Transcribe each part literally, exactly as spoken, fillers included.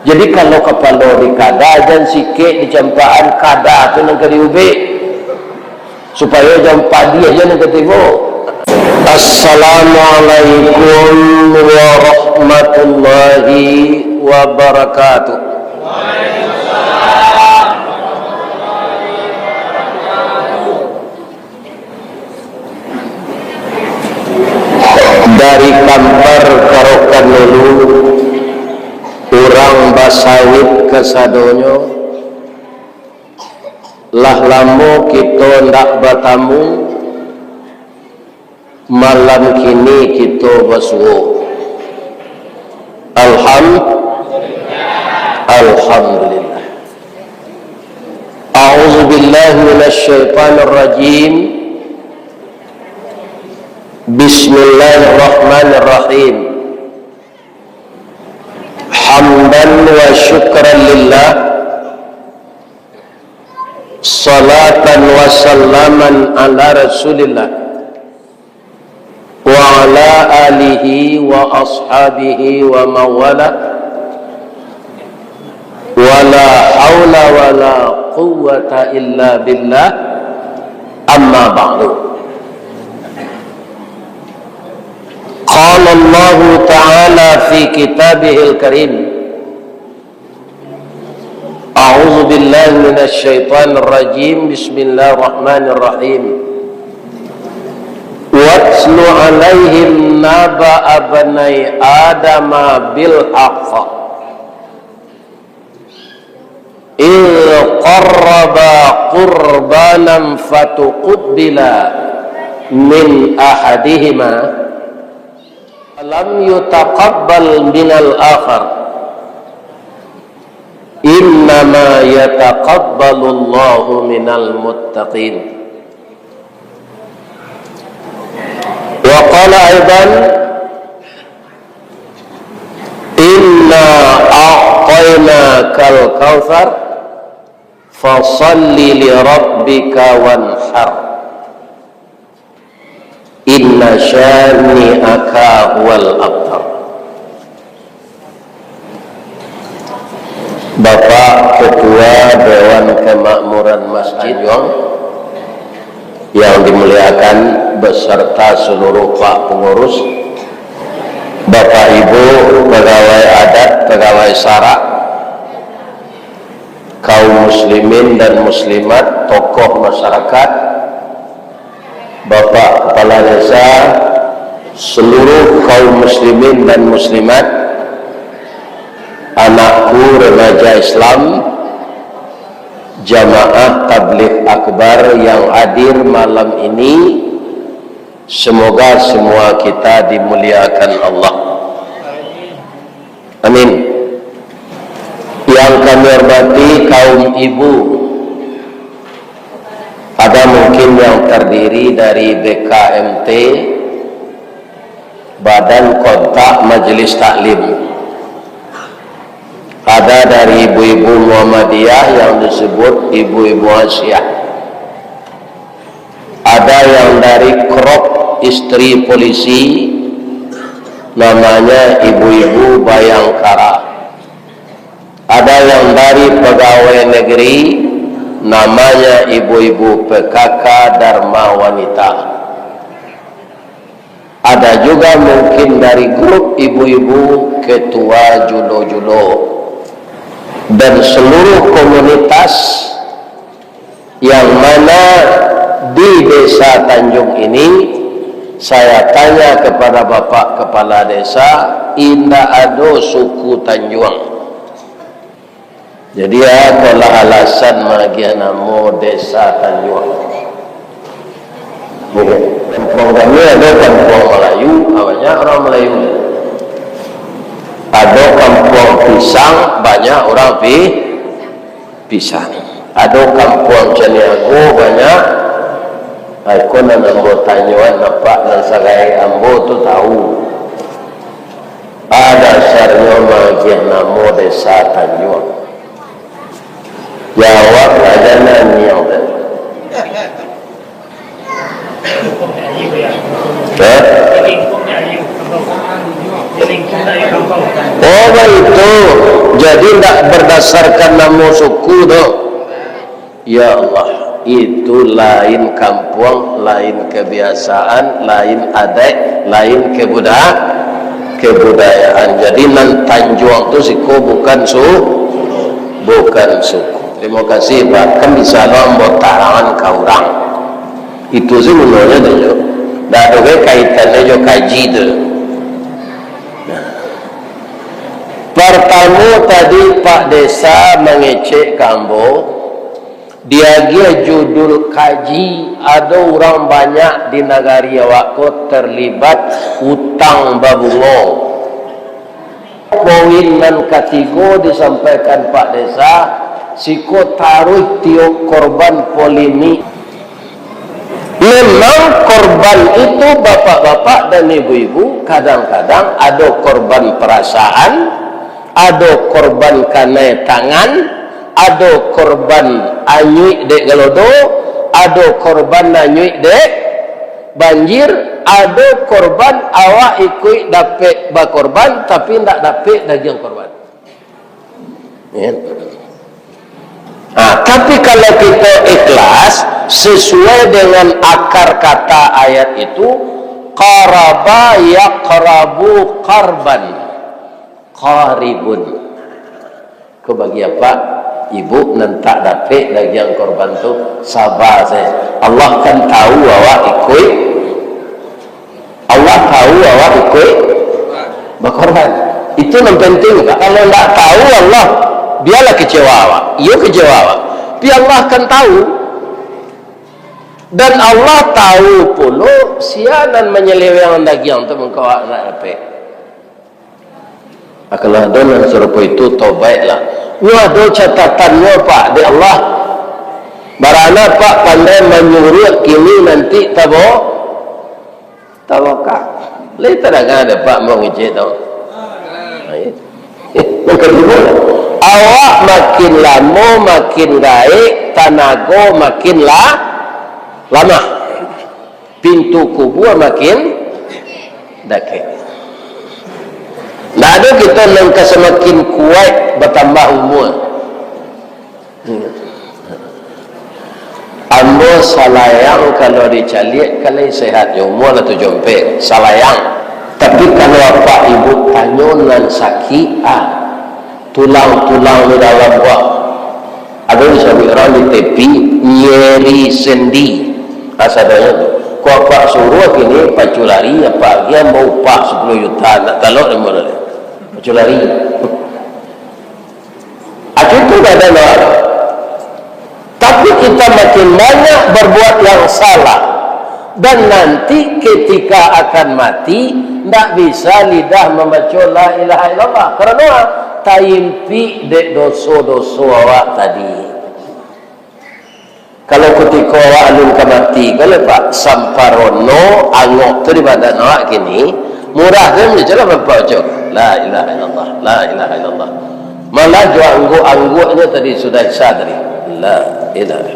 Jadi, kalau kapalo dikada, jan sikek dicampakan, kada tu nan ka diubek, supayo jan padiah jan nan ka tibo. Assalamualaikum warahmatullahi wabarakatuh. Dari Kampar ka Rokan Hulu, urang basawit kasadonyo, lah lamo kito ndak batamu, malam kini kito basuo. Alham-, Alhamdulillah. A'udzu billahi minasy syaithanir rajim. Bismillahirrahmanirrahim. Hamdan wa syukran lillah. Salatan wa salaman ala Rasulillah. Wa ala alihi wa ashabihi wa mawala. Wala haula wala quwwata illa billah. Amma ba'du. Qala Allahu ta'ala fi kitabihil karim. A'udzu billahi minasy syaithanir rajim. Bismillahirrahmanirrahim. Watlu 'alaihim naba'a bnai Adama bil haqq. Idh qarraba qurbanan fatuqbila min ahadihima, lam yutaqabbal minal akhar, innama yataqabbalullahu minal muttaqin. Wa qala aidan, inna a'tainakal kautsar, fasalli li rabbika wanhar. Inna syani'aka huwal abtar. Bapak Ketua Dewan Kemakmuran Masjid Tanjuang yang dimuliakan, beserta seluruh pak pengurus, Bapak Ibu pegawai adat, pegawai sara, kaum muslimin dan muslimat, tokoh masyarakat, Bapak Kepala Desa, seluruh kaum muslimin dan muslimat, anakku remaja Islam, jamaah Tabligh Akbar yang hadir malam ini, semoga semua kita dimuliakan Allah. Amin. Yang kami hormati kaum ibu, ada mungkin yang terdiri dari B K M T, Badan Kontak Majelis Taklim. Ada dari ibu-ibu Muhammadiyah yang disebut ibu-ibu Asiah. Ada yang dari Krop, istri polisi, namanya ibu-ibu Bayangkara. Ada yang dari pegawai negeri, namanya ibu-ibu P K K Dharma Wanita. Ada juga mungkin dari grup ibu-ibu ketua julo-julo. Dan seluruh komunitas yang mana di Desa Tanjuang ini, saya tanya kepada Bapak Kepala Desa, indak ado suku Tanjuang. Jadi, apolah alasan maagiah namo Desa Tanjuang? Kampuang kami ado kampuang Malayu, ah, banyak urang Malayu. Ado kampuang Pisang, banyak urang Pi-, Pisang. Ado kampuang Caniago, banyak. Ai, ko nan ambo tanyoan, apak nan sagaek ambo tu tahu. Dasarnyo maagiah namo Desa Tanjuang. Jawab aja nan nyiang tadi. Hah? Oh, baitu. Jadi, ndak bardasarkan namo suku tu. Ya Allah, itu lain kampuang, lain kabiasaan, lain adaik, lain kebuda-, kebudayaan. Jadi, nan Tanjuang tu siko bukan su-, bukan suku. Terima kasih, Pak. Kan bisa lo ambo tarangan ka urang. Itu sabananyo tu, ndak ado be kaitannyo jo kaji tu. Nah. Partamo tadi Pak Desa mangecek ka ambo, diagiah judul kaji, ado urang banyak di nagari awak ko terlibat utang babungo. Poin nan katigo disampaikan Pak Desa, siko taruih tiok korban polemik. Memang korban itu, bapak-bapak dan ibu-ibu, kadang-kadang ado korban perasaan, ado korban kanai tangan, ado korban anyuik dek galodo, ado korban anyuik dek banjir, ado korban awak ikuik dapek bakorban, tapi ndak dapek dagiang korban. Ya. Nah, tapi kalau kita ikhlas, sesuai dengan akar kata ayat itu, qaraba yaqrabu qarban, qaribun. Ko bagi apak, ibu nan tak dapek dagiang korban tu, saba sajo. Allah kan tahu awak ikuik Allah tahu awak ikuik bakorban. Itu nan penting, Pak. Kalau ndak tahu Allah, biarlah kecewa awak. Iyo kecewa awak. Tapi Allah kan tahu. Dan Allah tahu pulo sia nan manyaleweng dagiang tu mangko awak ndak dapek. Kalau ado nan sarupo itu, tobaiklah. Nyo ado catatannyo, Pak, dek Allah. Barana, Pak, pandai manyuruak kini, nanti tabo-, tabokak. Lai tadanga dek Pak mangecek tu? Nan kaduo, awak makin lamo makin gaek, tanago makin la-, lamah. Pintu kubua makin dakek. Ndak ado kito nan ka samakin kuaik batambah umua. Ambo salayang kalau dicaliak, ka lai sehat jo umua lah tujuah ampek, salayang. Tapi kalau apak ibu tanyo nan sakik, ah, tulang-tulang di dalam buah. Ado disabuik urang di tepi, nyeri sendi. Kasadonyo tu. Ko apak suruah kini pacu lari, apak agiah ambo upah sapuluah juta, ndak talok dek ambo lai. Pacu lari. Acu tu ndak ado lawan. Tapi kita makin banyak berbuat yang salah. Dan nanti ketika akan mati, ndak bisa lidah mambaco la ilaha illallah. Karano taimpik dek doso-doso awak tadi. Kalau kutiko awak alun ka mati, kalau Pak, samparono angok tu di badan awak kini, murah tu, bacolah Bapak baco. La ilaha illallah, la ilaha illallah. Malah jo angguak-angguaknyo tadi sudah Isya tadi. La ilaha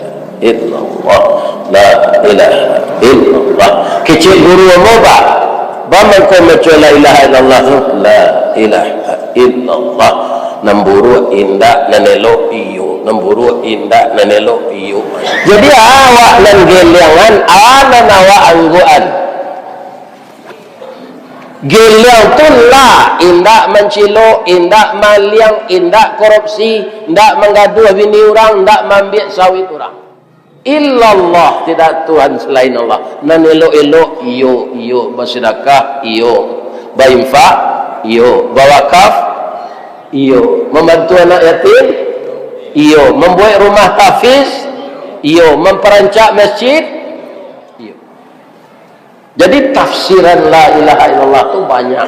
illallah, la ilaha illallah. Kecek guru ambo, Pak. Baa mangko maco la ilaha illallah tu? La ilaha illallah. Nan buruak indak, nan elok iyo. Nan buruak indak, nan elok iyo. Jadi, awak nan geliangan, a nan awak angguakan. Geliang tu lah, indak mancilok, indak maliang, indak korupsi, indak manggaduah bini urang, indak maambiak sawit urang. Illallah, tidak Tuhan selain Allah. Nan elok-elok, iyo, iyo, basedekah, iyo, bainfak, iyo, bawakaf, iyo, mambantu anak yatim, iyo, mambuek rumah tahfiz, iyo, mamparancak masjid, iyo. Jadi, tafsiran la ilaha illallah tu banyak.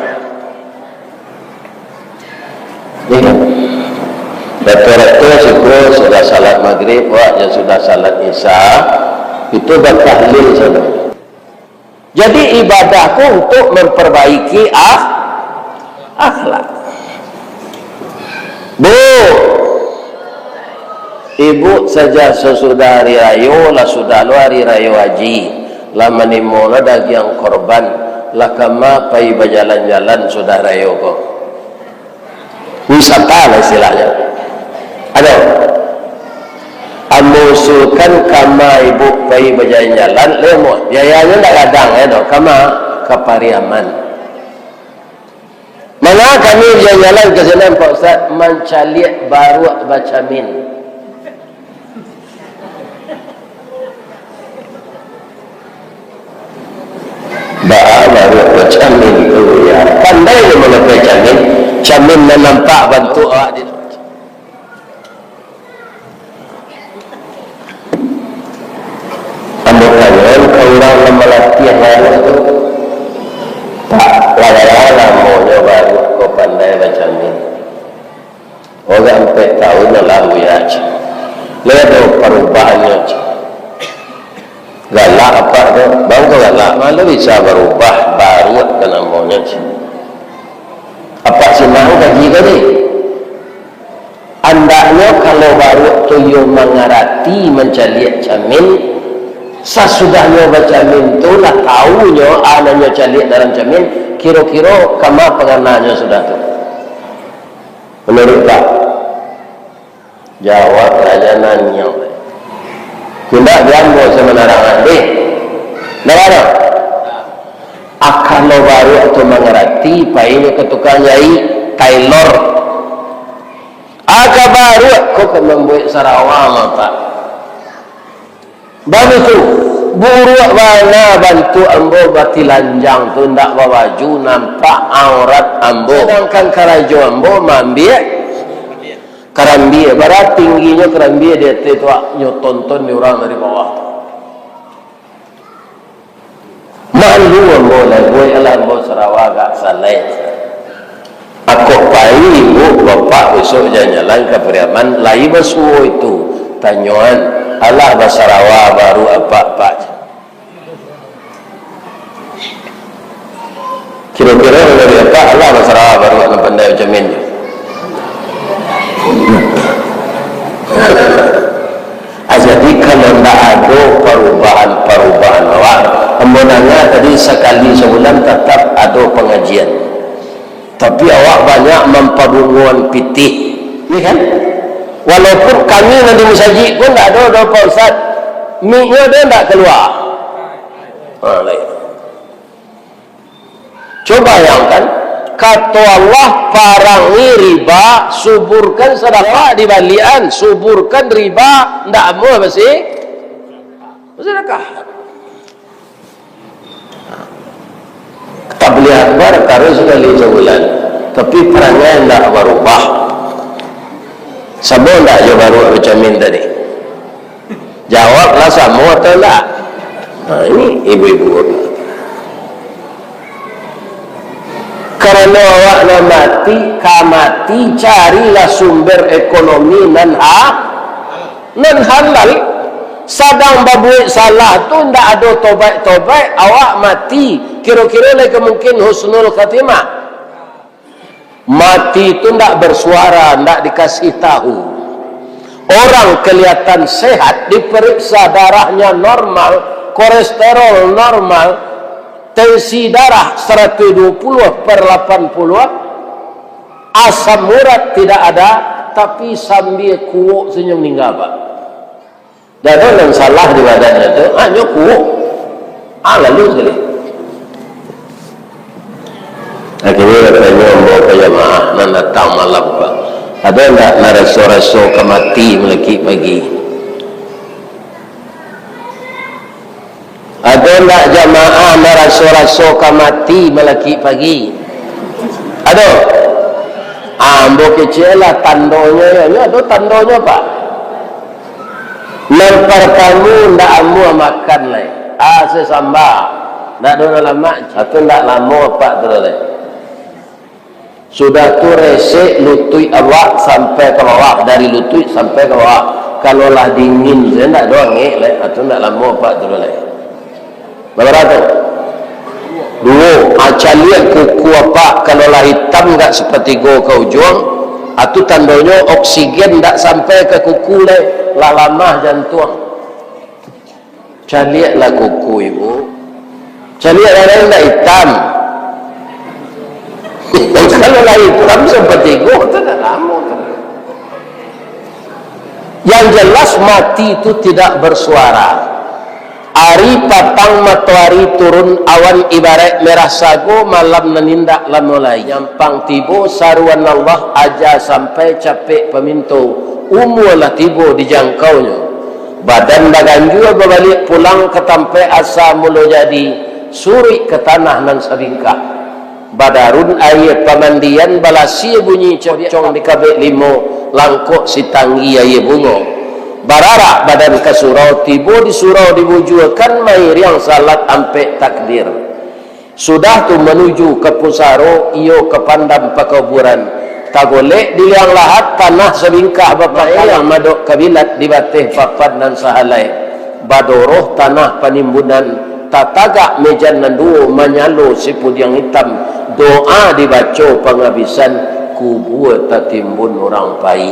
Iyo. Rato-rato siko sudah salat magrib, awak jan sudah salat isya, itu batahlil sajo. Jadi, ibadah tu untuk memperbaiki akh-, akhlak. Bu, ibu saja sasudah hari rayo, lah sudah lo hari rayo haji, lah manimo lo dagiang korban, Lah kama pai bajalan-jalan sudah rayo ko. Wisata lah istilahnyo. Ado. Ambo usulkan kama ibu pai bajalan-jalan, lemo. Biayanyo ndak gadang, ya, doh. Kama? Ka Pariaman. Manga kami bajalan-jalan ka sinan, Pak Ustaz? Mancaliak baruak bacamin. Baa baruak bacamin tu, ya. Pandai nyo mamakai camin. Camin nan nampak bantuak awak di Ambo tanyoan ka urang nan malatiah baruak tu, Pak, lah bara lamonyo baruak ko pandai bacamin? Oh, agak ampek taun lah, Buya, cek. Lai ado parubahannyo, cek. Galak apak tu, bang tu galak, ma lo bisa barubah, baruak ka namonyo, cek. Apak simak kaji tadi. Andaknyo kalau baruak tu iyo mangarati mancaliak camin, sasudahnyo bacamin tu lah taunyo a nan nyo caliak dalam camin, kiro-kiro kama pangananyo sudah tu. Manuruik Pak, jawab raja nanyau. Indak diambo samanarang deh. Ndak ado. A kalau baruak tu mangarati, painyo ka tukang jaik, tailor. A ka baruak ko ka mambuek sarawa mah, Pak. Bagitu, buruak bana bantuak ambo batilanjang tu, indak babaju, nampak aurat ambo. Sadangkan karajo ambo maambiak karambia, bara tingginyo karambia di ateh tu, nyo tonton di urang dari bawah tu. Malu ambo lai, buek alah ambo sarawa agak salai. Akok pai ibu bapak besok jalan-jalan ka Pariaman, lai basuo itu, tanyoan, alah basarawa baruak apak-apak. Kiro-kiro dari apak, alah basarawa baruak nan pandai bacamin. Ah, jadi, kalau ndak ado parubahan-parubahan awak, ambo nanga tadi sakali sabulan tatap ado pangajian. Tapi awak banyak mampabungoan pitih, ya kan? Walaupun kami nan di musajik pun ndak ado doh, Pak Ustaz. Miknyo doh ndak kalua. Ha, lain. Coba bayangkan, kato Allah, parangi riba, suburkan sadakah. Dibalian, suburkan riba, ndak amuah basi-, basadakah. Tabligh akbar taruih sakali sabulan, tapi parangai ndak barubah. Samo ndak jo baruak bacamin tadi? Jawablah samo atau ndak? Nah, ini ibu-ibu. Karano awak nan mati, ka mati, carilah sumber ekonomi nan ha-, nan halal. Sadang babuek salah tu ndak ado tobaik-tobaik, awak mati. Kiro-kiro lai ka mungkin husnul khatimah. Mati tu ndak bersuara, ndak dikasih tahu. Orang kelihatan sehat, diperiksa darahnya normal, kolesterol normal, tensi darah seratus dua puluh per lapan puluh, asam urat tidak ada, tapi sambia kuok sajo ningga, Pak. Dak ado nan salah di badannyo tu, hanyo kuok. Ah, lalu sakali. Akhirnyo katonyo ambo ka jamaah nan datang malam, Pak. Ado ndak nan raso-raso ka mati malakik pagi? Ado ndak jamaah nan raso-raso ka mati malakik pagi? Ado? Ah, ambo kecek lah tandonyo, yo. Nyo ado tandonyo, Pak. Nan partamo, ndak amuah makan lai. Ah, sasamba. Ndak ado nan lamak, atau ndak lamo, Pak, tu lai. Sudah tu resek lutuik awak sampai ka bawah, dari lutuik sampai ka bawah. Kalau lah dingin, sajo ndak ado angek lai, atau ndak lamo, Pak, tu lai. Babarapo tu? Duo. Ah, caliak kuku apak, kalau lah itam agak sapatigo ka ujuang, ah, tu tandonyo oksigen ndak sampai ka kuku lai, lah lamah jantuang. Caliaklah kuku ibu. Caliak lain ndak itam. Kalau lah itam sapatigo, tu dah lamo tu. Yang jelas, mati itu tidak bersuara. Ari patang, matoari turun, awan ibaraik merah sago, malam nan indak lamo lai. Nyampang tibo saruan Allah, aja sampai capek paminto, umua lah tibo dijangkaunyo. Badan baganjua babaliak pulang ka tampaik asa mulo jadi, suruik ka tanah nan sabingkah. Badarun aia pamandian, balasia bunyi cocong di kabek limo, langkok sitanggi aia bungo. Bararak badan ka surau, tibo di surau dibujuakan, mairiang salat ampek takbir. Sudah tu manuju ka pusaro, iyo ka pandam pakuburan. Tagolek di liang lahat, tanah sabingkah bapakaian, madok kabilat di bateh papan nan sahalai. Badoroh tanah panimbunan, tatagak mejan nan duo, manyalo sipudiang itam, doa dibaco pangabisan, kubua tatimbun urang pai.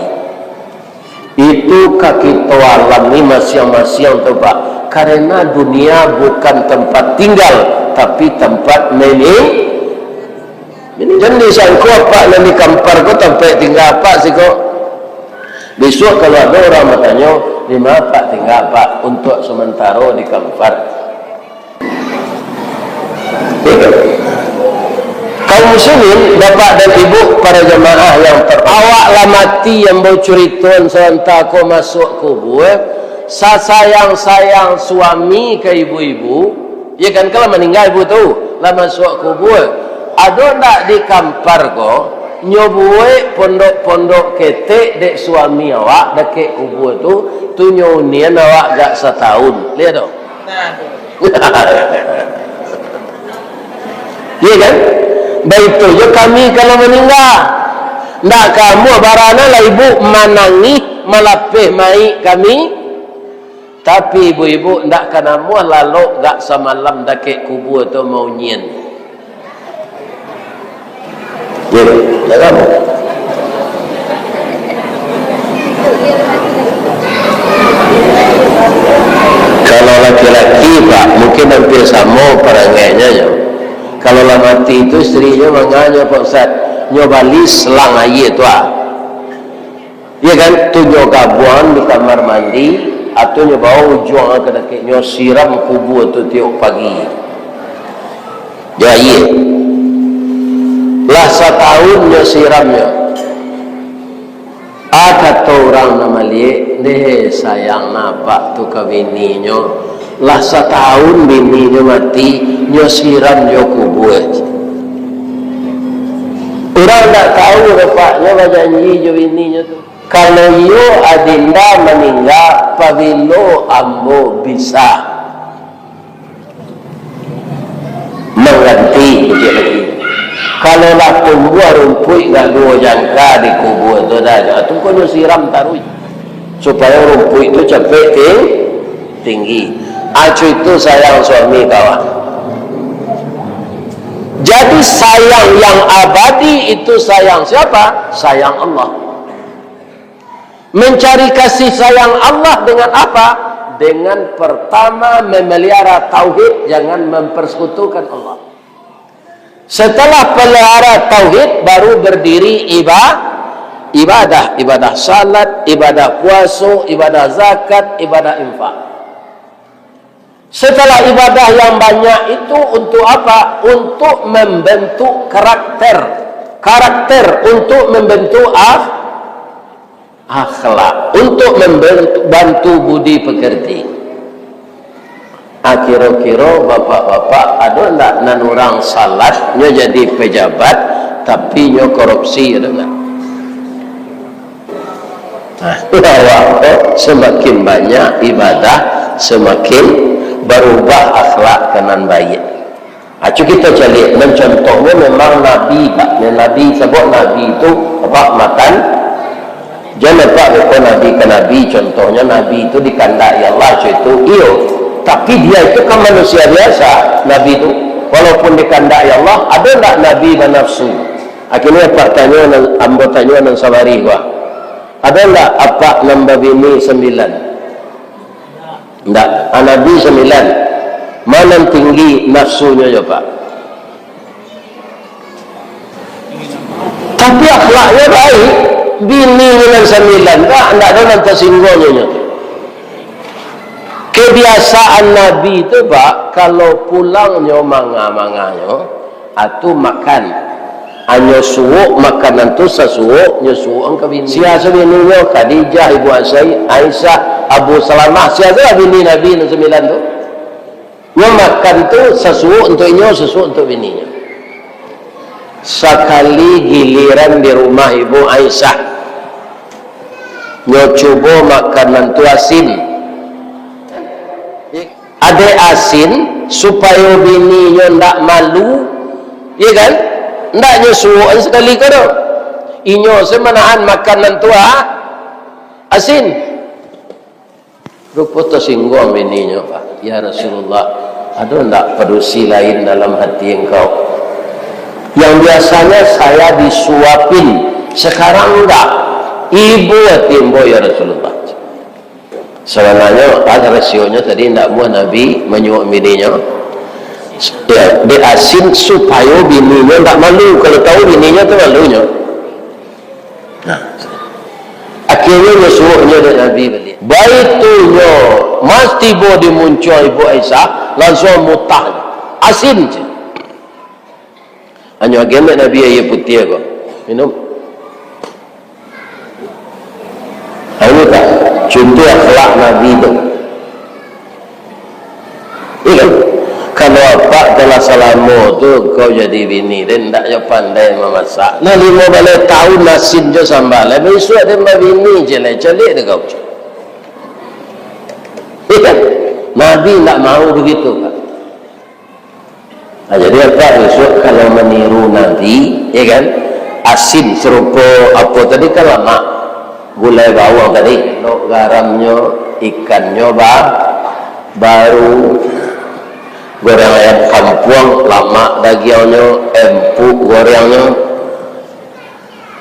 Itu ka kito alami masiang-masiang tu, Pak. Karena dunia bukan tempat tinggal, tapi tempat meni-, meni-, jan disangko apak nan di Kampar ko tampek tingga apak siko. Bisuak kalau ado urang batanyo, "Di ma apak tingga, Pak?" Untuak samantaro di Kampar. Kaum muslimin, bapak dan ibu, para jamaah yang terhormat. Awak lah mati, ambo curitoan sabanta ko masuak kubua. Sasayang-sayang suami ka ibu-ibu, ya kan, kalau maningga ibu tu, lah masuak kubua. Ado ndak di Kampar ko, nyo buek pondok-pondok ketek dek suami awak dakek kubua tu, tu nyo unian awak agak satahun. Liek tu. Iya kan? Baitu jo kami kalau maningga. Ndak kamu barana lah ibu manangih malapeh maik kami. Tapi ibu-ibu ndak ka namuah lalok gak samalam dakek kubua tu maunyian. Yo, dalam. Kalau laki-laki, Pak, mungkin hampir samo parangainyo, yo. Kalau lah mati tu, isterinyo manganyo, Pak Ustaz, nyo bali selang aia tu, ah. Iya kan? Tu nyo gabuang di kamar mandi, atau nyo bawa ujuang ka dakek, nyo siram kubua tu tiok pagi. Jo aia. Lah satahun nyo siramnyo. Ah, kato urang nan maliek, "Deh, sayang apak tu ka bininyo. Lah satahun bininyo mati, nyo siram jo kubua." Urang ndak tahu, Pak, nyo bajanji jo bininyo tu. Kalau iyo adinda maningga, pabilo ambo bisa mangganti, ujar lagi. Kalau lah tumbuah rumpuik gak duo jangka di kubua tu dah, tu kau nyo siram taruih, supayo rumpuik tu capek ting-, tinggi. Acu itu sayang suami kawan. Jadi sayang yang abadi itu sayang siapa? Sayang Allah. Mencari kasih sayang Allah dengan apa? Dengan pertama memelihara tauhid, jangan mempersekutukan Allah. Setelah pelihara tauhid, baru berdiri iba-, ibadah, ibadah salat, ibadah puaso, ibadah zakat, ibadah infak. Setelah ibadah yang banyak itu untuk apa? Untuk membentuk karakter. Karakter untuk membentuk akh-, akhlak. Untuk membentuk, bantu budi pekerti. Ah, kiro-kiro bapak-bapak, ado ndak nan urang salat, nyo jadi pejabat, tapi nyo korupsi, ado ndak? Nah, awak ko samakin banyak ibadah, samakin barubah akhlak ka nan baiak. Acu kito caliak, nan contohnyo memang Nabi, Pak. Nan Nabi, sabab Nabi tu, Pak, makan, jan Pak beko Nabi ka Nabi, contohnyo Nabi tu dikandaki Allah, acu itu, iyo. Tapi dia itu kan manusia biasa, Nabi tu. Walaupun dikandaki Allah, ado ndak Nabi banafsu? Akhirnyo Pak tanyo nan, ambo tanyo nan sabari, Pak. Ado ndak apak nan babini sambilan? Ndak. Ah, Nabi sambilan. Ma nan tinggi nafsunyo jo, Pak? Tapi akhlaknyo baik, bininyo nan sambilan, Pak, ndak ado nan tasingguang nyo tu. Kebiasaan Nabi tu, Pak, kalau pulangnyo manga-manganyo, atu makan. Anyo suok makanan tu sasuok, nyo suok ka bini. Sia se bininyo? Khadijah, Ibu Asai-, Aisyah, Abu Salamah. Sia se bini Nabi nan sambilan tu? Nyo makan tu sasuok untuak inyo, sasuok untuak bininyo. Sakali giliran di rumah Ibu Aisyah, nyo cubo makanan tu asin. Adek asin, supayo bininyo ndak malu, iya kan? Ndak nyo suokan sakali ko doh. Inyo se manahan makanan tu, ah, asin. Rupo tasingguang bininyo, Pak. "Ya Rasulullah, ado ndak padusi lain dalam hati engkau? Yang biasanya saya disuapin, sekarang enggak. Ibo hati ambo, ya Rasulullah." Sabananyo, rasionyo tadi ndak muah Nabi manyuok bininyo. Ya, dek asin supayo bininyo ndak malu. Kalau tahu bininyo tu malunyo. Nah, akhirnyo nyo suruahnyo dek Nabi baliak. Baitu nyo mas tibo di muncuang Ibu Aisyah, lansuang mutah. Asin je. Anyo agiahan dek Nabi aia putiah ko. Minum. Ha, iko tak cuntuah akhlak Nabi tu. Iyo kan? Kalau apak telah salamo tu kau jadi bini, den ndak yo pandai mamasak. Nah, limo baleh taun asin jo sambal, lai bisuak den babini je lai, caliak dek kau. Iyo kan? Nabi ndak mau begitu, Pak. Nah, jadi apak bisuak kalau maniru Nabi, iyo kan? Asin sarupo apo tadi kan lamak, gulai bawang tadi, no garamnyo, ikannyo ba-, baru, goreng ayam kampuang, lamak dagiangnyo, empuk gorengnyo.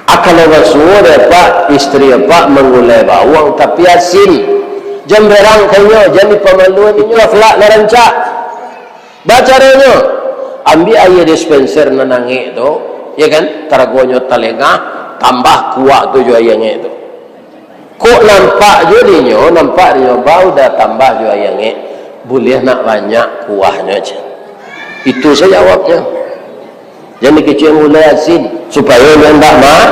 Ah, kalau basuo dek apak, istri apak manggulai bawang tapi asin. Jan berang ka inyo, jan dipamaluan inyo, akhlak nan rancak. Bacaronyo, ambiak aia dispenser nan angek tu, iyo kan, taragonyo talengah, tambah kuah tu jo aia angek tu. Kok nampak jo dinyo, nampak dinyo, ba udah tambah jo aia angek, buliah nak banyak kuahnyo, cen. Itu sajo jawabnyo. Jan dikecek gulai asin, supayo inyo ndak ma-,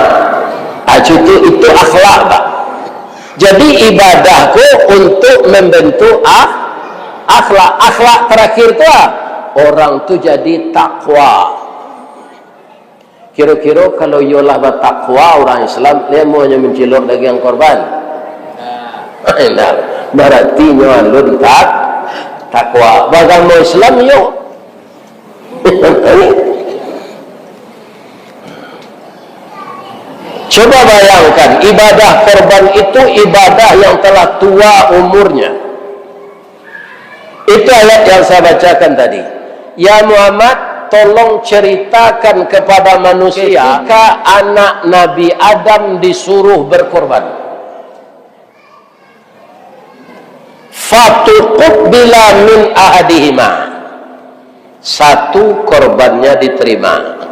ah, itu, itu akhlak, Pak. Jadi, ibadah ko untuk membentuk ah-, akhlak. Akhlak terakhir tu ah, orang tu jadi takwa. Kiro-kiro kalau iyo lah batakwa urang Islam, lai amuahnyo mancilok dagiang korban? Indak. Barati inyo alun tak-, takwa. Baagamo Islam, iyo. Coba bayangkan, ibadah korban itu ibadah yang telah tua umurnya. Itu ayat yang saya bacakan tadi. "Ya Muhammad, tolong ceritakan kepada manusia ketika anak Nabi Adam disuruh berkorban." "Fatuqabbala min ahadihima." Satu korbannya diterima.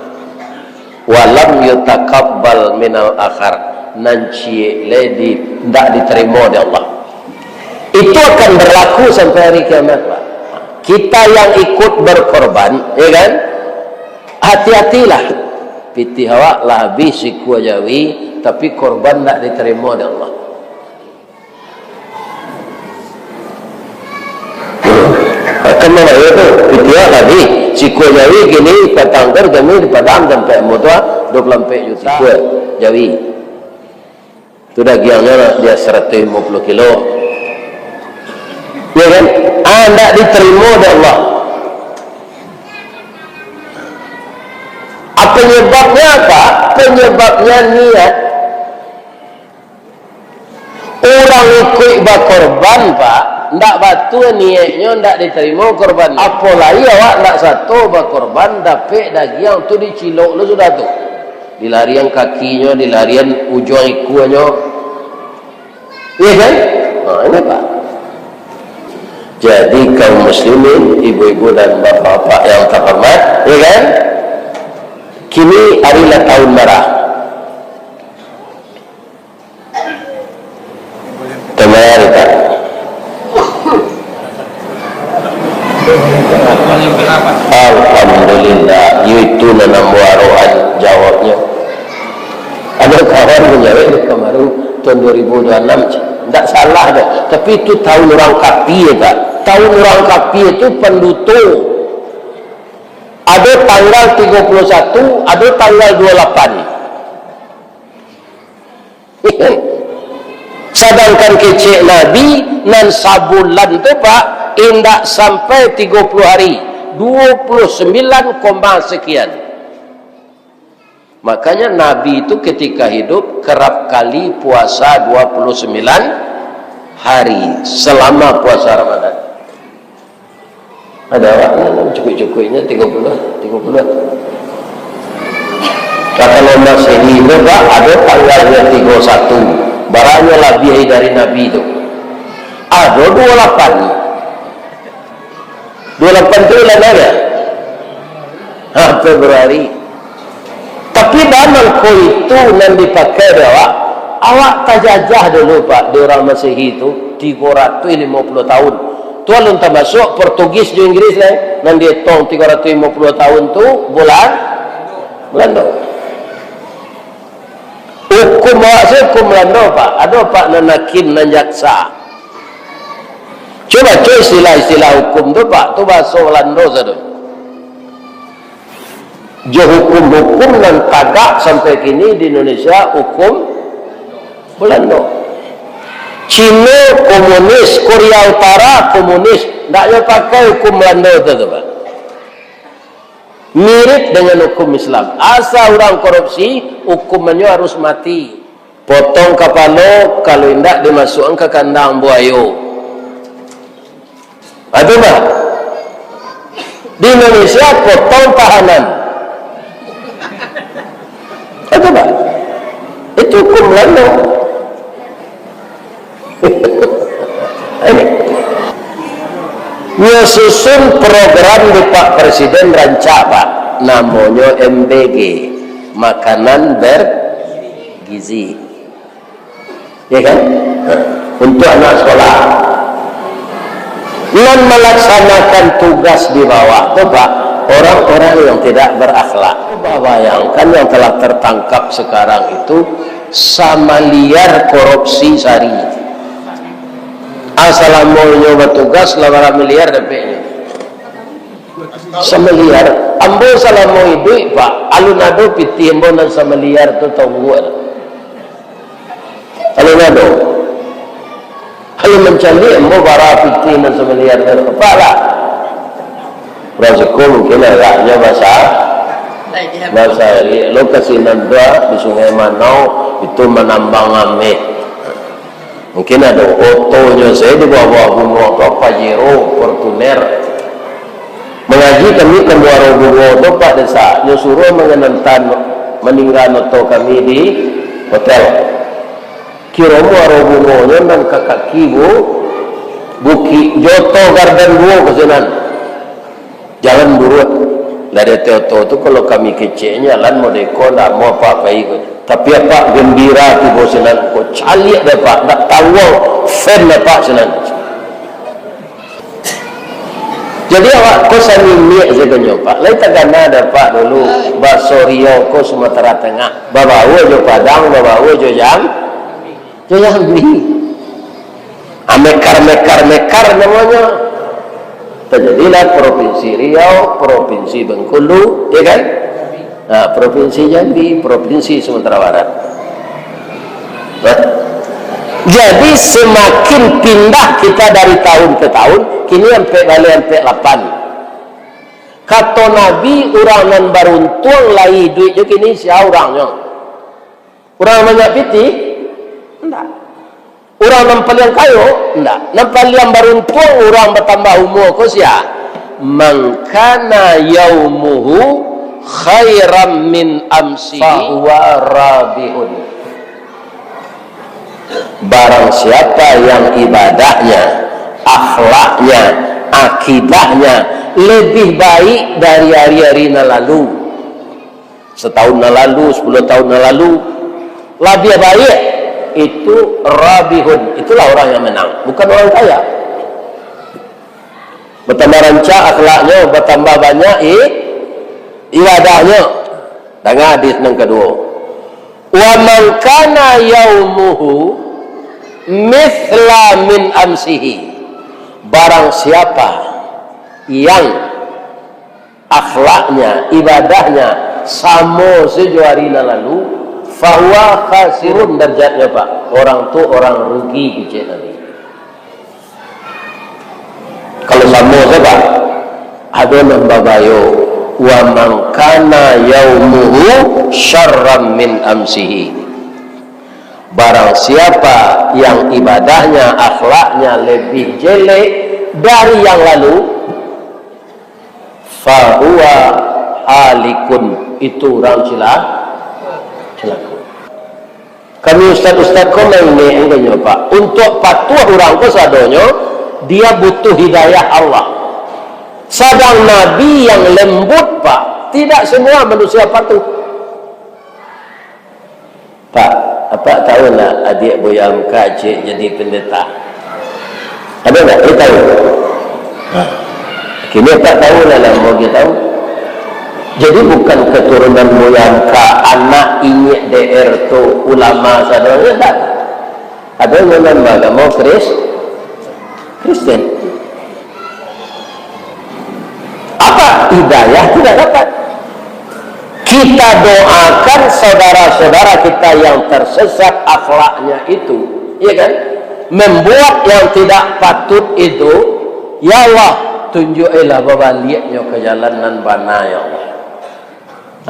"Walam yutaqabbal minal akhar." Nan ciek lai di-, ndak diterima dek Allah. Itu akan berlaku sampai hari kiamat, Pak. Kita yang ikut berkorban, ya kan? Hati-hatilah. Pitih awak lah habih sikua jawi, tapi korban ndak diterima dek Allah. Akan mambayar tu, pitih awak lah habih. Sikua jawi kini patang kan kami di Padang sampai mutua dua puluh ampek juta. Sikua jawi. Tu dagiangnyo lah dia seratus lima puluh kilo. Ya kan? Ah, ndak diterima dek Allah. Ah, penyebabnya apa? Penyebabnya niat. Urang ikuik bakorban, Pak, ndak batua niaiknyo, ndak diterima korban. Apolai awak ndak sato bakorban, dapek dagiang tu dicilok lo sudah tu. Dilarian kakinyo, dilarian ujuang ikuanyo. Iya kan? Ha, ini, Pak. Jadi, kaum muslimin, ibu-ibu dan bapak-bapak yang terhormat, ya kan? Kini hari lah tahun bara? Tahun bara, Pak? Alhamdulillah, itu nan ambo arohan jawabnyo. Ado kawan manjawab tu kamarin, tahun dua ribu dua puluh enam, ndak salah doh. Tapi itu tahun urang kapia, Pak. Tahun urang kapia tu panduto. Ado tanggal tigo puluh satu, ado tanggal dua puluh lapan. Sadangkan kecek Nabi, nan sabulan tu, Pak, indak sampai tigo puluh hari, dua puluh sembilan koma sekian. Makanya Nabi tu ketika hidup kerap kali puasa dua puluh sembilan hari selama puasa Ramadan. Ado awak nan cukuik-cukuiknyo tigo puluh, tigo puluh. Kalau Masehi tu, Pak, ado tanggalnyo tigo satu, baranyo labiah dari Nabi tu. Ado dua lapan. Dua lapan tu bulan apo? Ha, Februari. Tapi baa mangko itu nan dipakai dek awak? Awak tajajah dulu, Pak, di urang Masehi tu, tigo ratuih limo puluh tahun. Tu alun tamasuak Portugis jo Inggris lai, nan dietong tigo ratuih limo puluh tahun tu bulan, Balando. Hukum awak se hukum Balando, Pak. Ado, Pak, nan hakim, nan jaksa. Cubo baco istilah-istilah hukum tu, Pak. Tu bahaso Balando sajo. Jo hukum-hukum nan tagak sampai kini di Indonesia, hukum Balando. Cino komunis, Korea Utara komunis, ndak nyo pakai hukum Balando tu, tu, Pak. Mirip dengan hukum Islam. Asa urang korupsi, hukumannyo harus mati. Potong kapalo, kalau indak dimasuakan ka kandang buayo. Ado mah. Di Indonesia, potong tahanan. Ado mah. Itu hukum Balando. Nyo susun program di Pak Presiden rancak, Pak. Namonyo M B G, makanan bergizi. Ya kan? Untuk anak sekolah. Nan melaksanakan tugas di bawah tu, Pak, orang-orang yang tidak berakhlak. Coba bayangkan yang telah tertangkap sekarang itu, samaliar korupsi sari. Ah, salamo inyo batugas, lah bara miliar dapeknyo? Samiliar. Ambo salamo iduik, Pak, alun ado pitih ambo nan samiliar tu tongguak. Alun ado. Alun mancaliak ambo bara pitih nan samiliar tu. Apak lah. Urang siko mungkin agaknyo basa, basa lo ka sinan tu, di Sungai Manau, itu manambang ameh. Mungkin ado otonyo sajo di bawah-bawah gunuang tu, Pajero, Fortuner. Mangaji kami ka Muaro Bungo tu, Pak Desa, nyo suruah manganantan, maninggakan oto kami di hotel. Kiro Muaro Bungonyo nan ka kaki bu-, bukik, jo oto gardan duo ka sinan. Jalan buruak. Lah di ateh oto tu, kalau kami kecek, jalan modeko, ndak amuah apak pai ko. Tapi apak gembira tibo sinan ko, caliak dek apak, ndak tangguang fan apak sinan. Jadi awak ko saniniak sajo nyo, Pak. Lai tagana dek apak dulu, baso Riau ko Sumatera Tengah. Babaua jo Padang, babaua jo Jam-, jo Jambi. Ah, mekar, mekar, mekar namonyo. Tajadilah Provinsi Riau, Provinsi Bengkulu, ya kan? Nah, Provinsi Jambi, Provinsi Sumatera Barat. Nah, jadi semakin pindah kita dari tahun ke tahun, kini ampek baleh ampek lapan. Kato Nabi, urang nan baruntuang lai iduik jo kini sia urangnyo? Urang banyak pitih? Indak. Urang nan paliang kayo? Indak. Nan paliang baruntuang urang batambah umua ko sia? "Man kana yaumuhu khairan min amsihi fahuwa rabihun." Barang siapa yang ibadahnya Akhlaknya, akidahnyo lebih baik dari hari-hari nan lalu. Setahun nan lalu, sepuluh tahun nan lalu, labiah baik, itu rabihun. Itulah orang yang menang, bukan orang kaya. Batambah rancak akhlaknyo, batambah banyak i-, ibadahnyo. Danga hadis nan kaduo. "Wa man kana yaumuhu mithla min amsihi." Barang siapa yang akhlaknya, ibadahnya samo sajo hari nan lalu, fahuwa khasirun darjatnyo, Pak. Orang tu orang rugi, kecek Nabi. Kalau samo sajo, Pak, ado nan babayo, "Wa man kana yaumuhu syarran min amsihi." Barang siapa yang ibadahnya, akhlaknya lebih jelek dari yang lalu, fahuwa halikun, itu urang cila-, cilako. Kami ustaz-ustaz ko maingek anggahnyo, Pak. Untuak patuah urang ko sadonyo, dia butuh hidayah Allah. Sadang Nabi yang lembut, Pak. Tidak semua manusia patuh. Pak, apak tahu ndak adiak Buya Amka ciek jadi pendeta? Ado ndak? Dia tahu. Nah, kini apak tahu lah, lah mau dia tahu. Jadi bukan keturunan Buya Amka, anak inyiak D R tu ulama sadonyo, ndak. Ado yang nan baagamo Kris-, Kristen. Apa? Hidayah tidak dapat. Kita doakan saudara-saudara kita yang tersesat akhlaknya itu, ya kan? Membuat yang tidak patut itu, ya Allah, tunjukilah babaliaknyo ka jalan nan bana, ya Allah.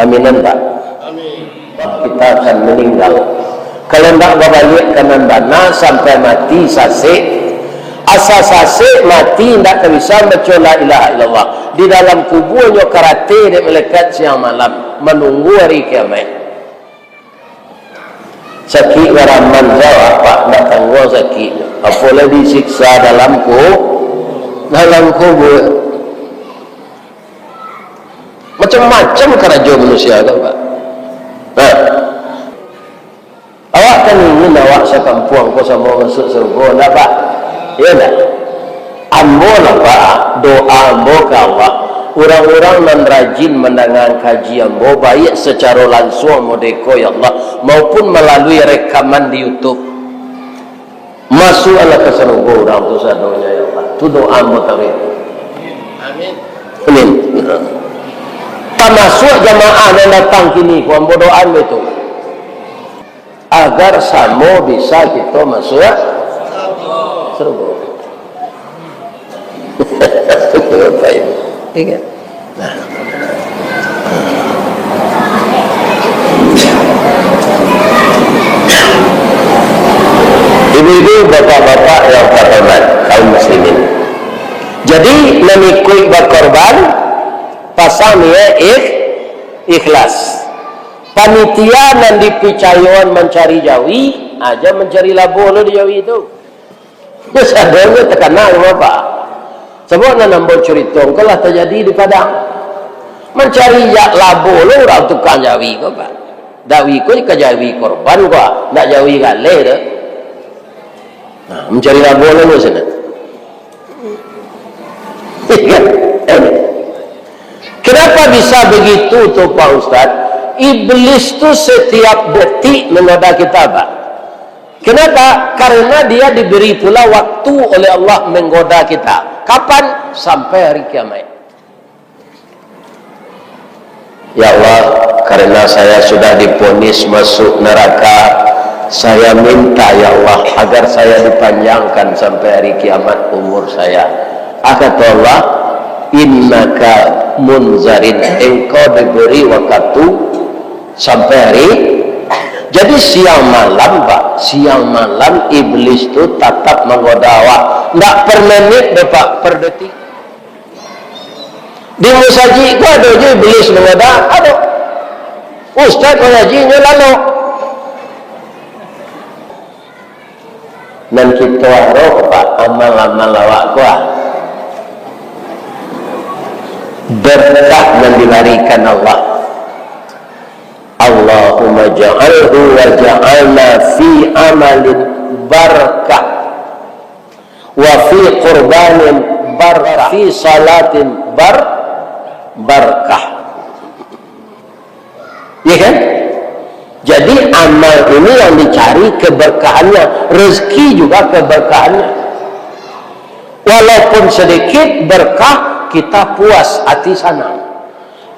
Aminan, Pak? Amin. Kita akan meninggal. Kalau ndak babaliak ka nan bana, sampai mati sasek. Asa sasek, mati, ndak ka bisa baco la ilaha illallah. Di dalam kubuanyo karate dek malaikat siang malam, manunggu hari kiamaik. Sakik baraman sajo, Pak, ndak tangguang sakik. Apo lai disiksa dalam ku-, dalam kubua. Macam-macam karajo manusia tu, Pak. Nah, awak kan ingin awak sakampuang ko samo masuak sarugo, ndak, Pak? Iyo ndak? Ambo lah, Pak, doa ambo ka Allah. Urang-urang nan rajin mandanga kaji ambo, baiak sacaro lansuang modeko, ya Allah, maupun malalui rekaman di YouTube. Masuaklah ka sarugo urang tu sadonyo, ya Allah. Tu doa ambo taruih. Amin. Amin. Tamasuak jamaah nan datang kini ko, ambo doaan baitu. Agar samo bisa kito masuak sarugo. Baik. Ingat. Nah. Ibu-ibu, bapak-bapak yang terhormat, kaum muslimin. Jadi, nan ikuik bakorban, pasang niat ikh-, ikhlas. Panitia nan dipicayoan mancari jawi, aja mancari labo lo di jawi tu. Sadonyo takana ka Bapak. Sabab nan ambo curito ko lah tajadi di Padang. Mancari ja-, labo lo urang tukang jawi ko, Pak. Jawi ko ka jawi korban ko, ndak jawi galeh doh. Nah, mancari labo lo sinan. Kenapa bisa begitu tu, Pak Ustaz? Iblis tu setiap detik menggoda kita, Pak. Kenapa? Karena dia diberi pula waktu oleh Allah menggoda kita. Kapan? Sampai hari kiamat. Ya Allah, karena saya sudah diponis masuk neraka, saya minta, ya Allah, agar saya dipanjangkan sampai hari kiamat umur saya. Ah, kata Allah, "Innaka munzarin," engkau diberi waktu sampai hari. Jadi siang malam, Pak, siang malam iblis tu tatap manggoda awak. Ndak per menit doh, Pak, per detik. Di musajik ko ado juo iblis manggoda, ado. Ustaz mangaji nyo lalok. Nan kito harok, Pak, amal-amal awak ko, ah, berkah nan dibarikan Allah. Allahumma ja'alhu wa ja'alna fi amalin barakah, wa fi qurbanin barakah, fi salatin bar-, barakah. Ya kan? Jadi, amal ini yang dicari keberkahannya, rezeki juga keberkahannya. Walaupun sedikit berkah, kita puas hati, sanang.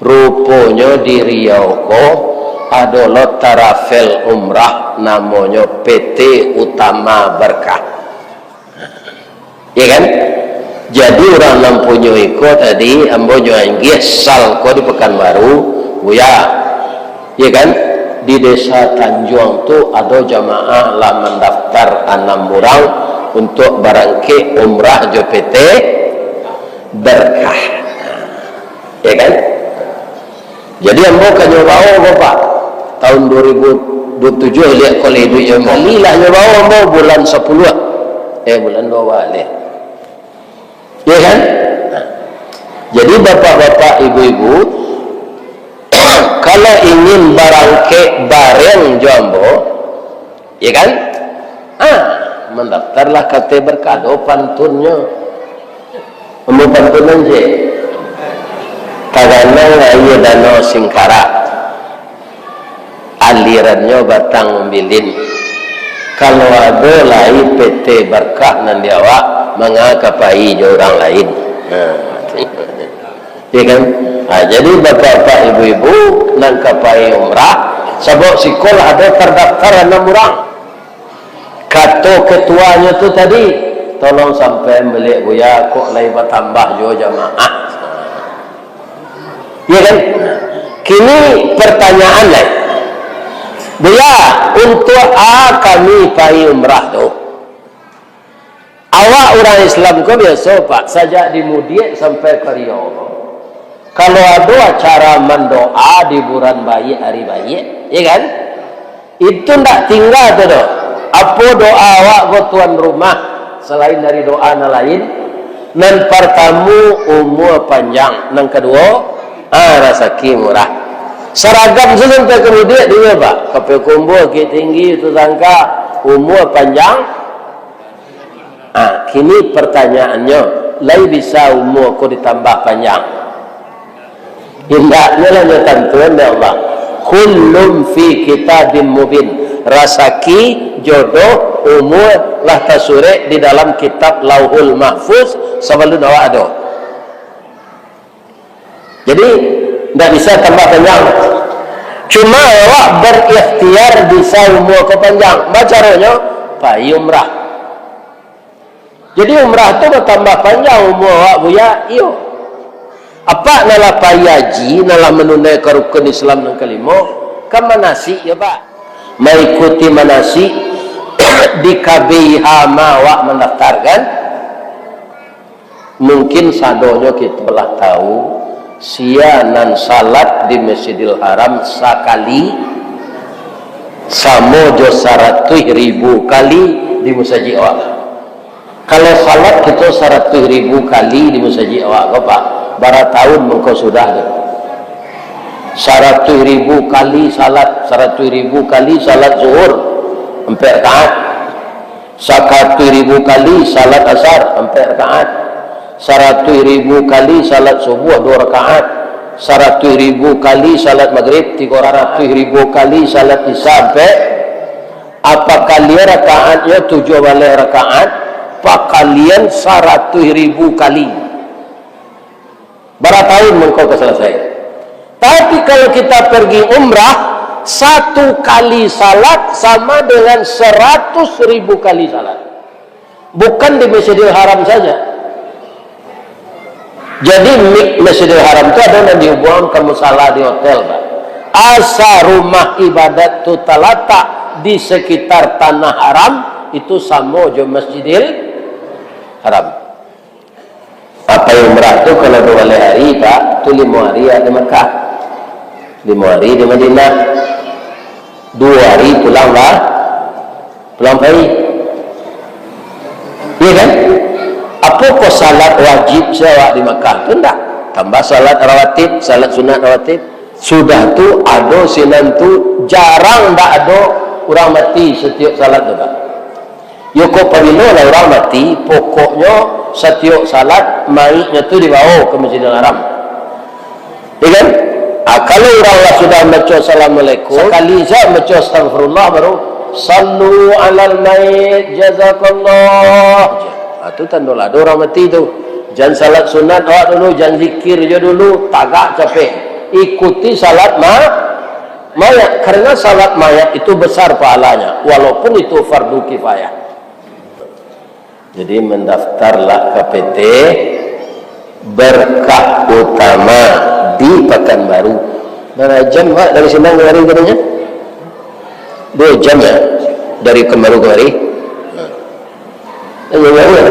Ruponyo di Riau ko ado lo travel umrah, namonyo P T Utama Berkah. Ya kan? Jadi, urang nan punyo iko tadi, ambo nyo anggih sal ko di Pekanbaru, Buya. Ya kan? Di Desa Tanjuang tu ado jamaah lah mandaftar anam urang untuak barangkek umrah jo P T Berkah. Ya kan? Jadi, ambo ka nyo bawo ko, Pak. Tahun dua ribu dua puluh tujuh, liek ko lah iduik nyo ambo. Kali lah nyo bawo ambo bulan sapuluah. Eh, bulan duo baleh. Ya kan? Nah. Jadi, bapak-bapak, ibu-ibu, kalau ingin barangkek bareng jo ambo, ya kan? Ah, mandaftarlah ka P T Berkah, ado pantunnyo. Ambo pantunan je. Taganang aia Danau Singkarak, alirannyo Batang Umbilin. Kalau ado lai P T Berkah nan di awak, manga ka pai jo urang lain. Nah. Ya kan? Ha, jadi, bapak-bapak, ibu-ibu, nan ka pai umrah, sabab siko lah ado tardaftar anam urang. Kato ketuanyo tu tadi, "Tolong sampaian baliak, Buya, kok lai batambah juo jamaah." Ya kan? Kini pertanyaan lai, "Buya, untuak a kami pai umrah tu?" Awak urang Islam ko biaso, Pak, sajak di mudiak sampai ka Riau ko, kalau ado acara mandoa di bulan baiak, ari baiak, ya kan? Itu ndak tingga tu doh. Apo doa awak ko, tuan rumah, salain dari doa nan lain? Nan partamo, umua panjang. Nan kaduo, ah, rasaki murah. Saragam se sampai ka mudiak, dulu, Pak. Kapia kumbua, Bukik Tinggi, Utuh Sangka, umua panjang, Ah, kini pertanyaannyo, lai bisa umua ko ditambah panjang? Indaknyo lah nyo tantuan dek Allah. Kullum fi kitabim mubin. Rasaki, jodoh, umua lah tasurek di dalam kitab Lauhul Mahfuz sabalun awak ado. Jadi, ndak bisa tambah panjang. Cuma awak berikhtiar bisa umua ko panjang. Bacaronyo, pai umrah. Jadi, umrah tu batambah panjang umua awak, Buya? Iyo. Apak nan lah pai haji, nan lah manunaikan rukun Islam nan kalimo, kan manasik, yo, Pak? Maikuti manasik di K B I H ma awak mandaftarkan. Mungkin sadonyo kito lah tahu, sia nan salat di Masjidil Haram sakali, samo jo saratuih ribu kali di musajik awak. Kalau salat kito saratuih ribu kali di musajik awak ko, Pak, bara tahun mangko sudah tu? Saratuih ribu kali salat, saratuih ribu kali salat zuhur, ampek rakaat. Saratuih ribu kali salat asar, ampek rakaat. Saratuih ribu kali salat subuah, duo rakaat. Saratuih ribu kali salat magrib, tigo rakaat. Saratuih ribu kali salat isya, ampek. Apakalian rakaatnyo tujuah baleh rakaat, pakalian saratuih ribu kali. Bara tahun mangko ka salasai. Tapi, kalau kita pergi umrah, satu kali salat sama dengan seratus ribu kali salat. Bukan di Masjidil Haram saja. Jadi, mi-, Masjidil Haram tu ado nan dihubuangan ka musala di hotel, Pak. Asa rumah ibadat tu talatak di sekitar tanah haram, itu samo jo Masjidil Haram. Apo umrah tu kalau duo baleh hari, Pak, tu limo hari di Makkah, limo hari di Madinah, duo hari pulang, Pak, pulang pai. Apokoh salat wajib se awak di Makkah tu? Ndak. Tambah salat rawatib, salat sunat rawatib. Sudah tu, ado sinan tu, jarang ndak ado urang mati satiok salat tu, Pak. Yo, kok pabilo lah urang mati, pokoknyo satiok salat, mayiknyo tu dibawo ka Masjidil Haram. Ya kan? Ah, kalau urang lah sudah baco Assalamualaikum, sakali saja baco Astagfirullah, baru, "Sallu alal mayit, jazakallah." Ah, tu tando lah ado urang mati tu. Jan salat sunat awak dulu, jan zikir jo dulu, tagak capek. Ikuti salat ma-, mayat, karena salat mayat itu besar pahalanya, walaupun itu fardu kifayah. Jadi, mendaftarlah ka P T Berkah Utama di Pakanbaru. Bara jam, Pak, dari sinan kamari, katanya? Dua jam, ya? Dari Pekanbaru kamari? Nah, jauah, ya?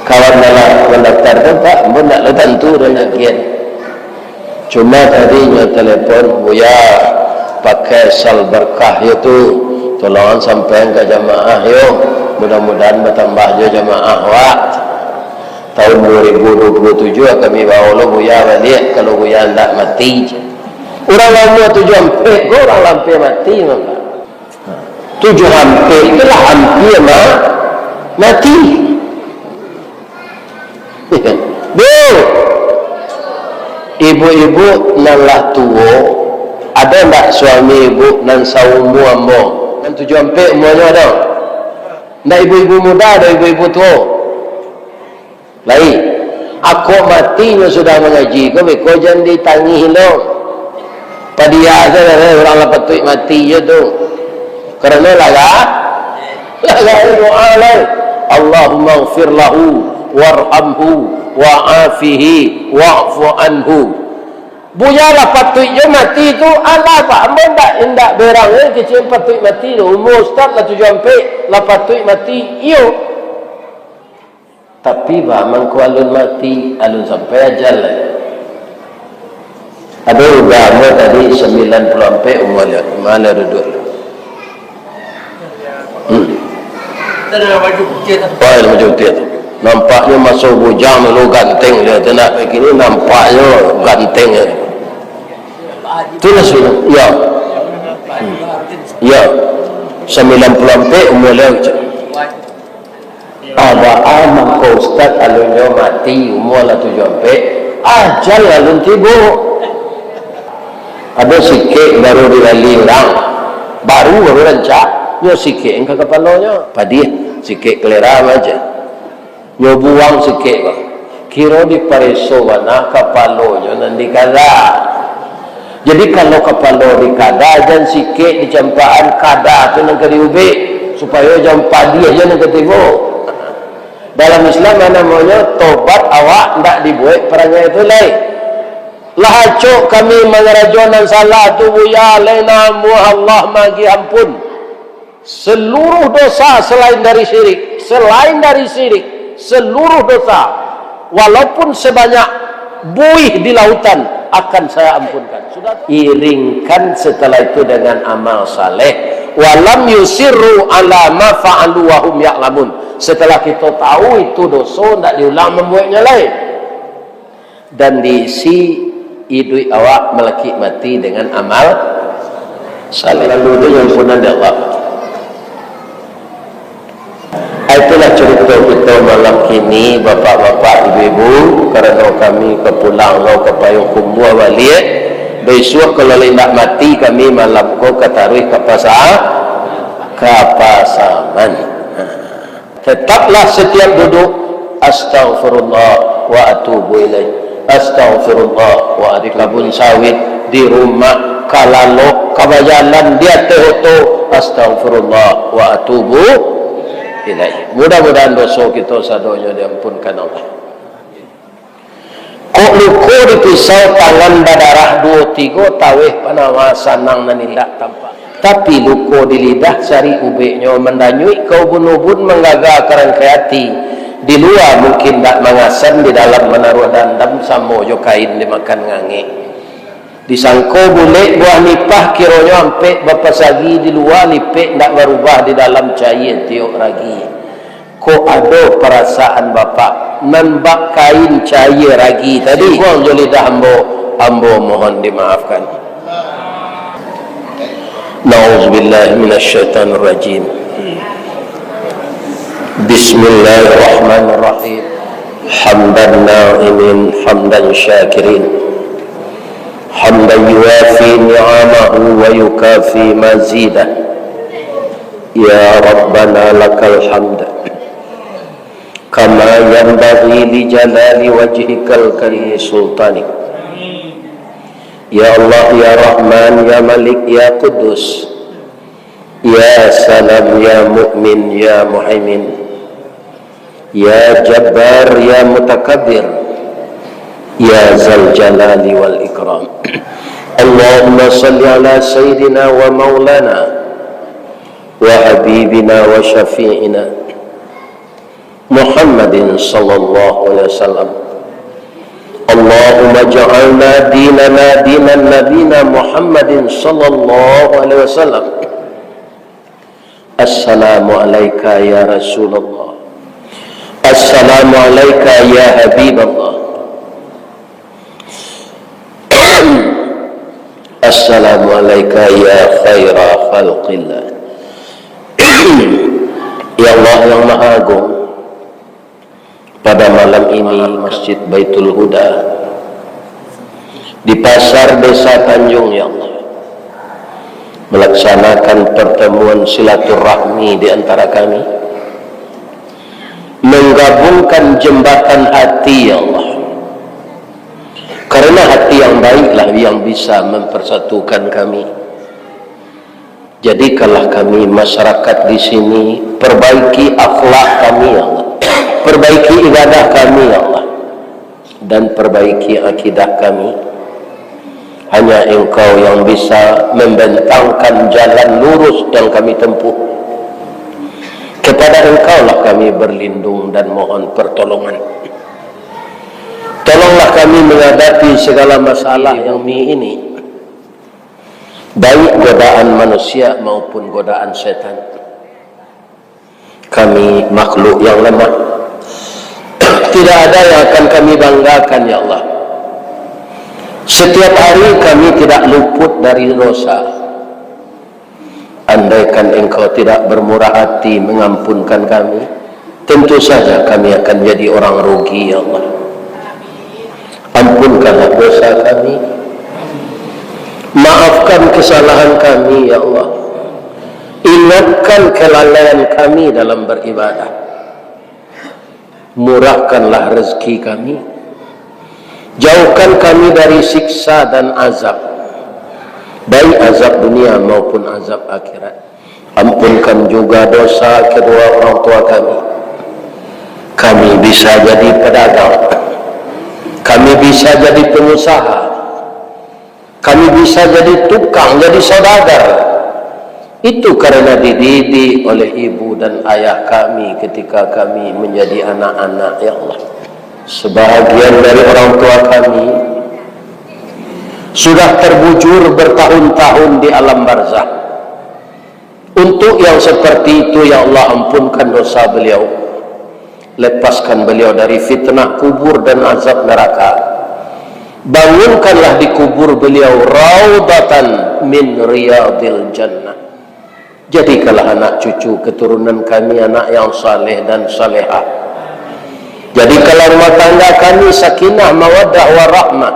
Kawan nan lah mandaftar tu, Pak, ambo ndak lah tantu dah nak kian. Cuma tadi nyo telepon, "Buya, pakai sal berkah yo tu, tolong sampaian ka jamaah yo, mudah-mudahan batambah jo jamaah wak. Tahun dua ribu dua puluh tujuh kami bawa lo Buya baliak, kalau Buya ndak mati." Urang lah umua tujuah ampek ko, urang lah ampia mati, Pak. Tujuah ampek tu lah ampia ma-, mati. Bu, ibu-ibu nan lah tuo, ado ndak suami ibu nan saumua ambo? Nan tujuah ampek umuanyo ado? Ndak ibu-ibu muda, ado ibu-ibu tuo? Lai. Ako mati nyo sudah mangaji ko, beko jan ditangih lo. Padiah sajo lah, urang lah patuik mati jo tu. Karano lah ga-, lah gaya doa lai. "Allahummaghfir lahu, warhamhu, wa'afihi, wa'fu anhu." Buya lah patuik jo mati tu, alah, Pak, ambo indak, indak berang, eh, kecil patuik mati tu. Umua ustaz lah tujuah ampek, lah patuik mati, iyo. Tapi, Pak, mangko alun mati, alun sampai ajal lai. Ado uda ambo tadi sambilan puluah ampek umua dia, ma lah duduak. Hmm. Oh, baju putiah tu. Nampaknyo maso bujang dulu ganteng dia, tu nak kini nampaknyo ganteng dia. Itulah sudah. Ya. Hmm. Ya. Sambilan puluah ampek umua dia, cak. Abaa mangko ustaz, alunnyo mati, umua lah tujuah ampek, ajal alun tibo. Ado sikek baru digali urang, baru, baru rancak, nyo sikek ka kapalonyo, padiah, sikek kalera aja. Nyo buang sikek, Bang. Kiro dipareso bana kapalonyo nan dikada. Jadi, kalau kapalo dikada, jan sikek dicampakan, kada tu nan ka diubek, supayo jan padiah aja nan ka tibo. Dalam Islam, nan namonyo tobat awak ndak dibuek parangai tu lai. Lah acok kami mangarajo nan salah tu, Buya, lai namuah Allah magiah ampun. Seluruh dosa selain dari syirik, selain dari syirik, seluruh dosa, walaupun sebanyak buih di lautan, akan saya ampunkan. Sudah tu, iringkan setelah itu dengan amal saleh. "Walam yusirru ala ma fa'alu wa hum ya'lamun." Setelah kita tahu itu dosa, ndak diulang mambueknya lai. Dan diisi iduik awak malakik mati dengan amal saleh. Lalu tu diampunan dek Allah. Itulah carito kito malam kini, bapak-bapak, ibu-ibu, karano kami ka pulang lo ka Payokumbuah baliak. Bisuak kalau indak mati kami malam ko ka taruih ka Pasa-, ka Pasaman. Tetaplah setiap duduk, "Astaghfirullah wa atubu ilaih. Astaghfirullah wa atubu." Di kabun sawit, di rumah, ka lalok, ka bajalan, di ateh oto, "Astaghfirullah wa atubu ilaih." Mudah-mudahan doso kito sadonyo diampunkan Allah. Kok luko di pisau, tangan badarah duo tigo, taweh panawa sanang nan indak tampak. Tapi luko di lidah, cari ubeknyo, mandanyuik ka ubun-ubun, manggaga ka rangkai ati. Di lua mungkin ndak mangasan, di dalam manaruah dandam, samo jo kain dimakan ngangek. Disangko bulek buah nipah, kironyo ampek bapasagi, di lua lipek ndak barubah, di dalam caia tiok ragi. Kok ado parasaan Bapak nan bak kain caia ragi tadi, singguang jo lidah ambo, ambo mohon dimaafkan. Na'udzubillahi minasyaitonirrajim. Bismillahirrahmanirrahim. Hamdan na'imin, hamdan syakirin. Hamdan yuwafi ni'amahu wa yukafi mazidah. Ya Rabbana lakal hamd. Kama yanbaghi li jalali wajhikal karimi sultanik. Ya Allah, ya Rahman, ya Malik, ya Quddus. Ya Salam, ya Mu'min, ya Muhaimin. Ya Jabbar, ya Mutakabbir. Ya Zal Jalali wal Ikram. Allahumma salli ala Sayyidina wa Maulana wa Habibina wa Syafi'ina Muhammadin sallallahu alaihi wasallam. Allahumma ja'alna dinana dinan nabina Muhammadin sallallahu alaihi wasallam. Assalamu alaika ya Rasulullah. Assalamu alaika ya Habiballah. Assalamu alaika ya khaira khalqillah. Ya Allah yang Maha Agung, pada malam ini Masjid Baitul Huda di Pasar Desa Tanjung, ya Allah, melaksanakan pertemuan silaturahmi di antara kami, menggabungkan jembatan hati, ya Allah. Karena hati yang baiklah yang bisa mempersatukan kami. Jadikanlah kami masyarakat di sini, perbaiki akhlak kami, ya Allah. Perbaiki ibadah kami, ya Allah. Dan perbaiki akidah kami. Hanya Engkau yang bisa membentangkan jalan lurus yang kami tempuh. Kepada Engkaulah kami berlindung dan mohon pertolongan. Tolonglah kami menghadapi segala masalah yang mi ini, baik godaan manusia maupun godaan setan. Kami makhluk yang lemah. Tidak ada yang akan kami banggakan, ya Allah. Setiap hari kami tidak luput dari dosa. Andaikan Engkau tidak bermurah hati mengampunkan kami, tentu saja kami akan jadi orang rugi, ya Allah. Ampunkanlah dosa kami. Maafkan kesalahan kami, ya Allah. Ingatkan kelalaian kami dalam beribadah. Murahkanlah rezeki kami. Jauhkan kami dari siksa dan azab, baik azab dunia maupun azab akhirat. Ampunkan juga dosa kedua orang tua kami. Kami bisa jadi pedagang. Kami bisa jadi pengusaha. Kami bisa jadi tukang, jadi saudagar. Itu karena dididik oleh ibu dan ayah kami ketika kami menjadi anak-anak, ya Allah. Sebahagian dari orang tua kami sudah terbujur bertahun-tahun di alam barzah. Untuk yang seperti itu, ya Allah, ampunkan dosa beliau. Lepaskan beliau dari fitnah kubur dan azab neraka. Bangunkanlah di kubur beliau raudatan min riyadil jannah. Jadikanlah anak cucu keturunan kami anak yang saleh dan salehah. Jadikanlah rumah tangga kami sakinah, mawaddah, warahmah.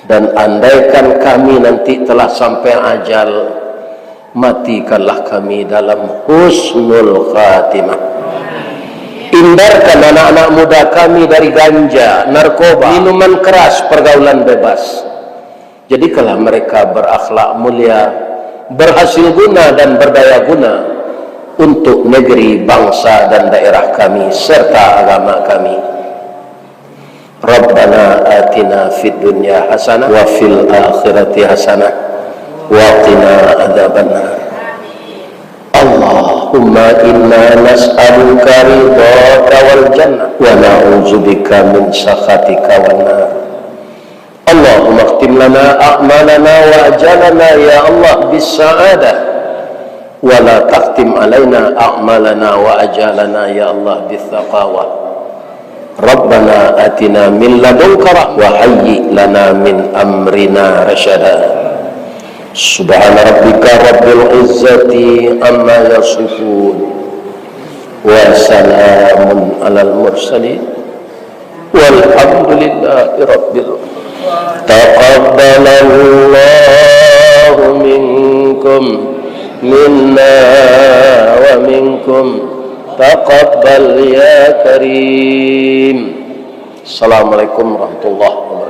Dan andaikan kami nanti telah sampai ajal, matikanlah kami dalam husnul khatimah. Hindarkan anak-anak muda kami dari ganja, narkoba, minuman keras, pergaulan bebas. Jadikanlah mereka berakhlak mulia, berhasil guna dan berdaya guna untuk negeri, bangsa dan daerah kami serta agama kami. Rabbana atina fid dunya hasanah wa fil akhirati hasanah wa qina adzabannar. Allahumma inna nas'aluka ridhaka wal jannah wa na'udzubika min sakhatika wan nar. Allahumma khtim lana a'malana wa ajalana, ya Allah, bis sa'adah ولا تختم علينا أعمالنا وآجالنا يا الله بالشقاوة. ربنا آتنا من لدنك رحمة وهيئ لنا من أمرنا رشدا. سبحان ربك رب العزة عما يصفون. وسلام على المرسلين. والحمد لله رب العالمين. تقبل الله منكم، منا ومنكم. تقبل يا كريم. السلام عليكم ورحمة الله وبركاته.